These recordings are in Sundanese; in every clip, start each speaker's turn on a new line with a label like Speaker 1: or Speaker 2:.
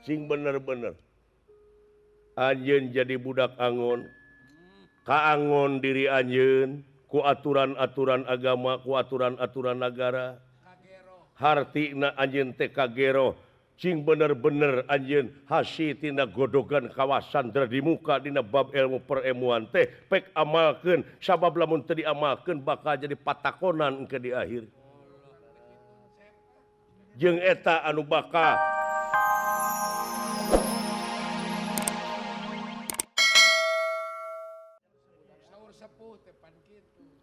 Speaker 1: Sing bener-bener anjeun jadi budak angon kaangon diri anjeun ku aturan-aturan agama ku aturan-aturan negara hartina anjeun teh kagero sing bener-bener anjeun hasi tina godogan kawasan di muka dina bab ilmu peremuan teh pek amalkeun sabab lamun teu diamalkeun bakal jadi patakonan engke di akhir jeung eta anu bakal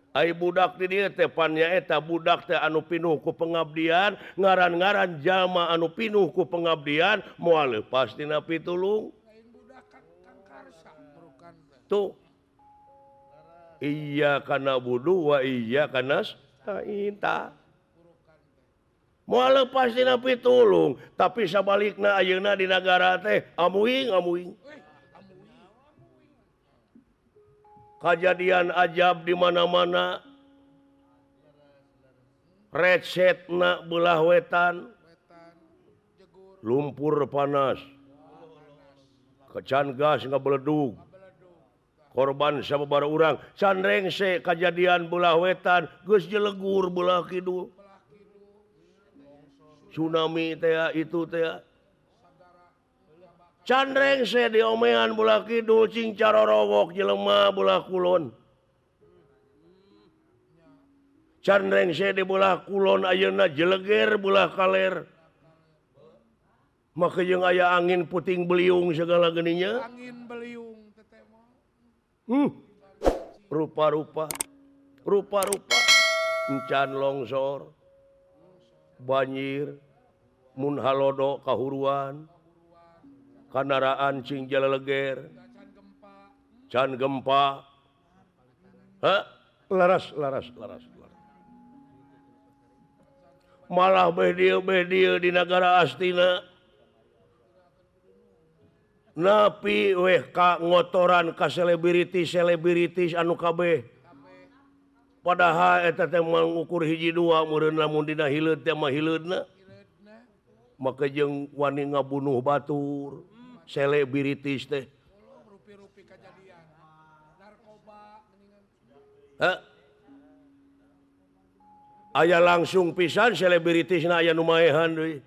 Speaker 1: ai budak di dieu teh pan nyaeta budak teh anu pinuh ku pengabdian ngaran-ngaran jalma anu pinuh ku pengabdian moal leupas tina pitulung tuh iya kana budu wa iya kana nasta'in moal leupas tina pitulung tapi sabalikna ayeuna di nagara teh amuing amuing kejadian ajab di mana-mana recetna belah wetan lumpur panas kecan gas ngabeledug korban sababaraha urang can rengse kejadian belah wetan geus jelegur belah kidul tsunami teh itu teh can rengse diomean belah kidul cing carorowok jelema belah kulon can rengse di belah kulon ayeuna jeleger belah kaler maka jeung aya angin puting beliung segala geninya
Speaker 2: angin beliung teteh
Speaker 1: rupa-rupa rupa-rupa encan longsor banjir mun halodo kahuruan kanaraan cing jaleleger can gempa ha laras laras laras malah beh dieu di nagara Astina napi weh ka ngotoran ka selebritis anu kabeh padahal eta teh mengukur hiji dua meureun lamun dina hileud teh mah hileudna maka jeung wani ngabunuh batur selebritis teh
Speaker 2: rupi-rupi kejadian narkoba
Speaker 1: ha aya langsung pisan selebritisna aya nu maehan deui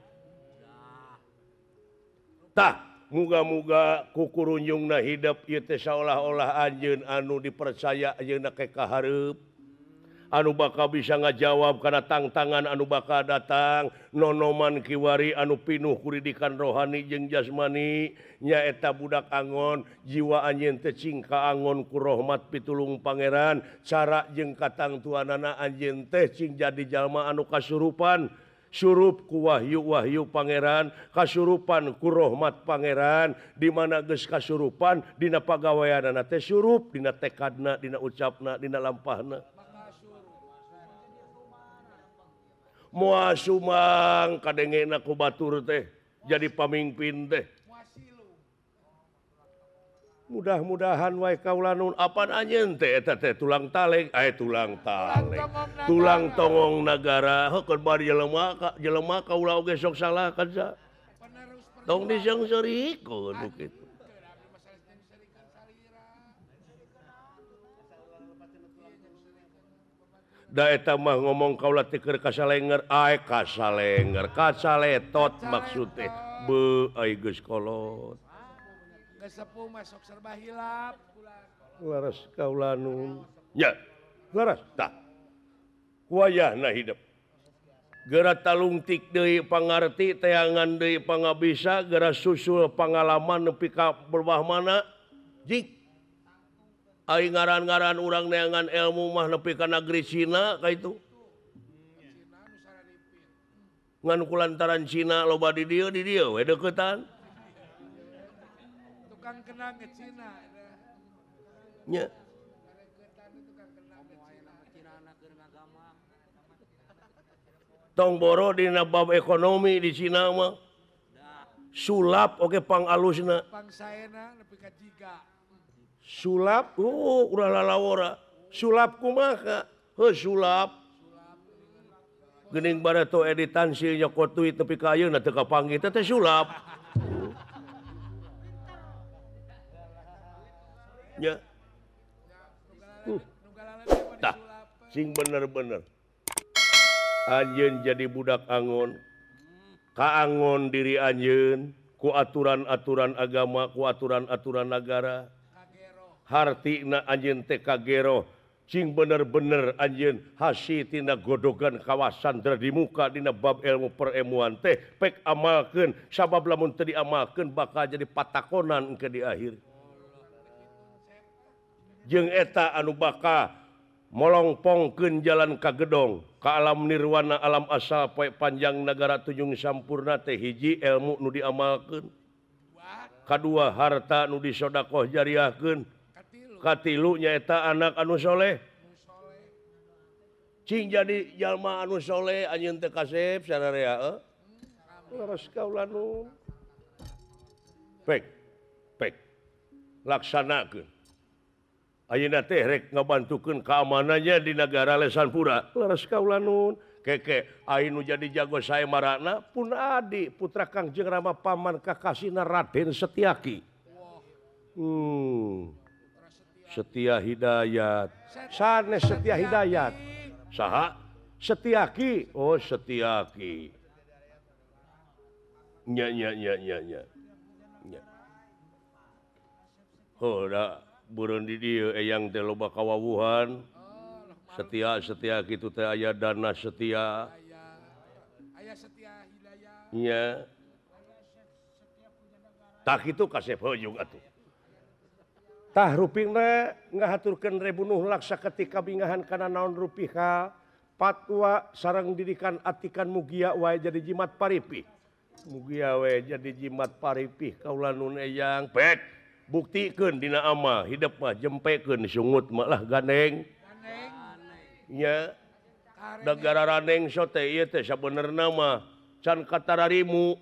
Speaker 1: tah muga-muga kukurunjungna hidep ieu teh saolah-olah anjeun anu dipercaya ayeuna ke kahareup anu bakal bisa ngajawab kana tangtangan anu bakal datang nonoman kiwari anu pinuh kuridikan rohani jeung jasmani nyaeta budak angon jiwa anjeun teh cing kaangon ku rahmat pitulung pangeran cara jeung katangtuanana anjeun teh cing jadi jalma anu kasurupan surup ku wahyu-wahyu pangeran kasurupan ku rahmat pangeran di mana geus kasurupan dina pagaweanana teh surup dina tekadna dina ucapna dina lampahna moal sumang kadengena ku batur teh jadi pamimpin teh mudah-mudahan wae kaula nun apan anjeun teh eta teh tulang taleng tulang taleng tulang tongong nagara heukeun bari jelema kaula oge sok salah kan sa tong diseungseurikeun nu kitu da eta mah ngomong kaula teh keur kasalenger ae kasalenger kasaletot maksud teh beuh ai geus kolot
Speaker 2: geus sepuh mah sok serba hilap
Speaker 1: laras kaula nun nya laras tah wayahna hidep geura talungtik deui pangarti teangan deui pangabisa geura susul pangalaman nepi ka berbah mana jik ai ngaran-ngaran urang neangan ilmu mah nepi ka negeri Cina ka itu ngan kulantaran Cina loba di dieu we deuketan
Speaker 2: tukang kenang ke Cina
Speaker 1: nya tong boro dina bab ekonomi di Cina mah sulap oge pangalusna
Speaker 2: pangsaena nepi ka jiga
Speaker 1: sulap ulah lalawora sulap kumaha heuh sulap geuning bareto editan si nyokot duit nepi ka ayeuna teu kapanggih teh sulap. Nya. Tah, sing bener-bener. Anjeun jadi budak angon. Kaangon diri anjeun ku aturan-aturan agama, ku aturan-aturan negara. Hartina anjeun teh kagero. Sing bener-bener anjeun hasi tina godogan kawasan di muka dina bab ilmu peremuan teh pek amalkeun sabab lamun teu diamalkeun bakal jadi patakonan engke di akhir. Jeung eta anu bakal molongpongkeun jalan ka gedong ka alam nirwana alam asal poe panjang nagara tunjung sampurna teh hiji ilmu nu diamalkeun, kadua harta nu disodakoh jariahkeun, katilu nyaeta anak anu soleh. Cing jadi jalma anu soleh anjeun teh kasep sararea leres kaula nu pek pek laksanakeun. Ayeuna teh rek ngabantukeun keamanannya di nagara Lesanpura leres kaula nun. Keke anu jadi jago sae marana pun adi putra Kangjeng Rama paman kakasina Raden Setiaki. Setia Hidayat. Sanes Setia Hidayat. Saha? Setiaki. Oh, Setiaki. Nya nya nya nya nya. Nya. Oh, da beureun di dieu eyang teh loba kawawuhan. Setia setia kitu teh aya dana setia.
Speaker 2: Aya Setia Hidayat.
Speaker 1: Nya. Tah kitu kasep heuh atuh. Tah rupina ngahaturkeun rebunuh laksa ketika bingahan kana naon rupiha patwa sareng didikan atikan mugia wae jadi jimat paripih. Mugia wae jadi jimat paripih kaula nun eyang pek buktikeun dina amal hidup mah jempekeun sungut mah lah gandeng. Nya negara raneng sote ieu teh sabenerna mah can katararimu.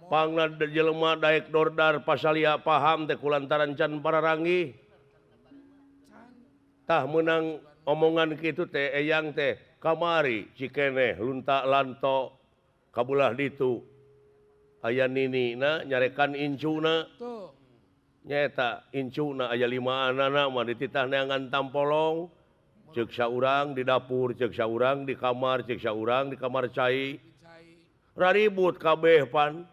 Speaker 1: Pangna jelema daek dordar pasalia paham teh kulantaran can pararanggih. Tah meunang omongan kitu teh eyang teh kamari cikeneh lunta lanto kabulah ditu. Aya ninina nyarekan incuna. Nyaeta incuna aya 5 anana mah dititah neangan tampolong. Ceuk saurang di dapur, ceuk saurang di kamar, ceuk saurang di kamar cai. Raribut kabeh pan.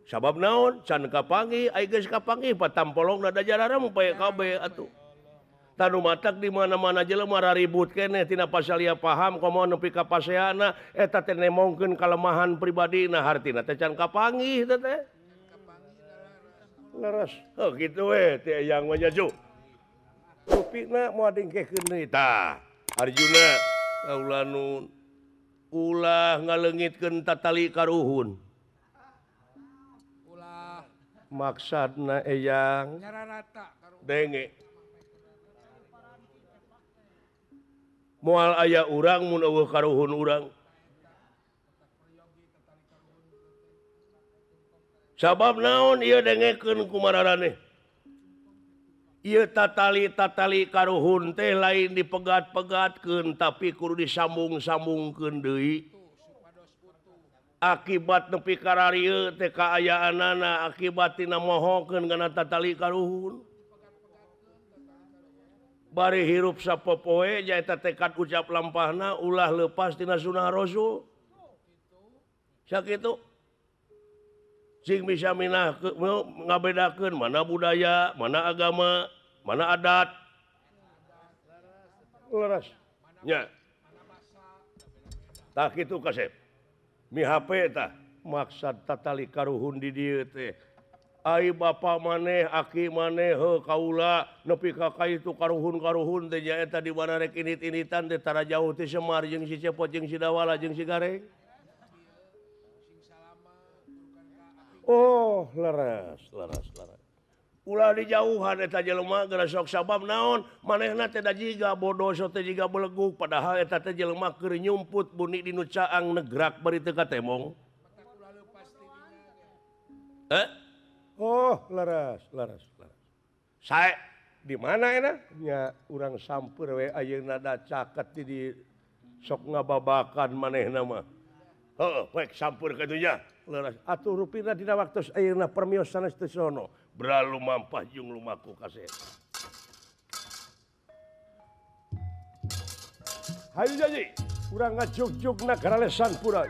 Speaker 1: Sabab naon can kapanggih ai geus kapanggih patampolongna da jararempe kabeh atuh. Tanu matak di mana-mana jelema raribut keneh tina pasalia paham komo nepi ka paseana eta teh nemongkeun kalemahan pribadina hartina teh can kapanggih teh teh. Leres. Oh kitu we teh eyang mah nya ju. Rupina moal dingkehkeun deui tah. Arjuna kaula nun ulah ngaleungitkeun tatali karuhun. Maksudna eyang denge moal aya urang mun eueuh karuhun urang sabab naon ieu dengekeun ku mararaneh ieu tatali-tatali karuhun teh lain dipegat-pegatkeun tapi kudu disambung-sambungkeun deui akibat nepi kararieu teh kaayaanana akibat tina mohokeun kana tatali karuhun bari hirup sapopoe nyaeta tekad ucap lampahna ulah leupas tina sunah rasul sakitu sing bisa minah ngabedakeun mana budaya mana agama mana adat leres nya tah kitu kasep mi HP tah maksad tatali karuhun di dieu teh ai bapa maneh aki maneh heuh kaula nepi ka kaitu karuhun-karuhun teh nyaeta di mana rek init-initan teh tara jauh ti Semar jeung si Cepot jeung si Dawala jeung si Gareng. Oh leres leres leres ulah dijauhan eta jelema geura sok sabab naon manehna teh da jiga bodoh sok teh jiga belegug padahal eta teh jelema keur nyumput buni di nu caang negrak bari teu katemong. Oh leres leres leres sae di mana enak nya urang sampeur we ayeuna da caket di sok ngababakan manehna mah. Heeh, poek sampur ka dinya. Leres atuh rupina dina waktos ayeuna permios sanes teu sono. Bra lumampah jeung lumaku kasep. Hayu janji, urang ngajugjug nagara Lesan Pura.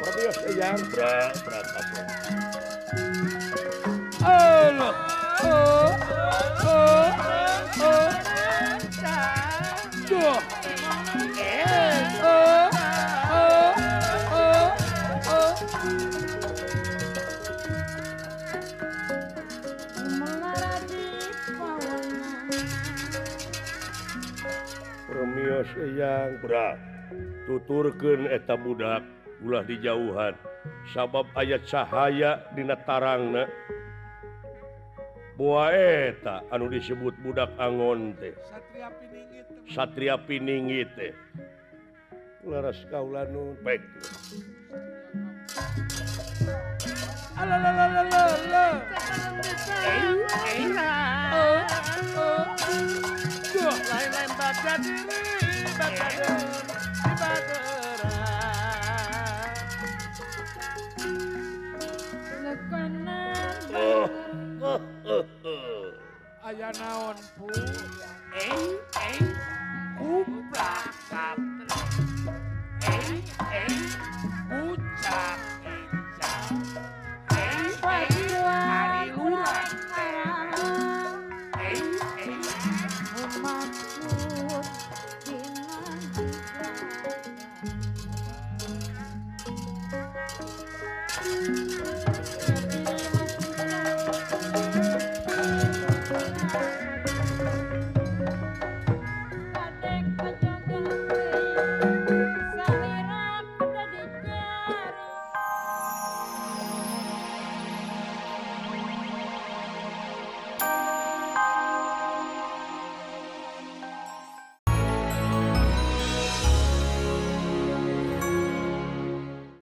Speaker 1: Permios eyang bra bra kasep.
Speaker 2: Allah. Oh, oh, oh. Duh. Oh, oh, oh, oh.
Speaker 1: Permios eyang bra tuturkeun eta budak ulah dijauhan sabab aya cahaya dina tarangna. Boa eta anu disebut budak angon teh.
Speaker 2: Satria Piningit.
Speaker 1: Satria Piningit teh. Leres kaula nun baik.
Speaker 2: Alalalala. Lain-lain baca diri, baca diri, baca. Aya naon pu? Kuplak kaptrek. Ucap ecap. Ari lurah.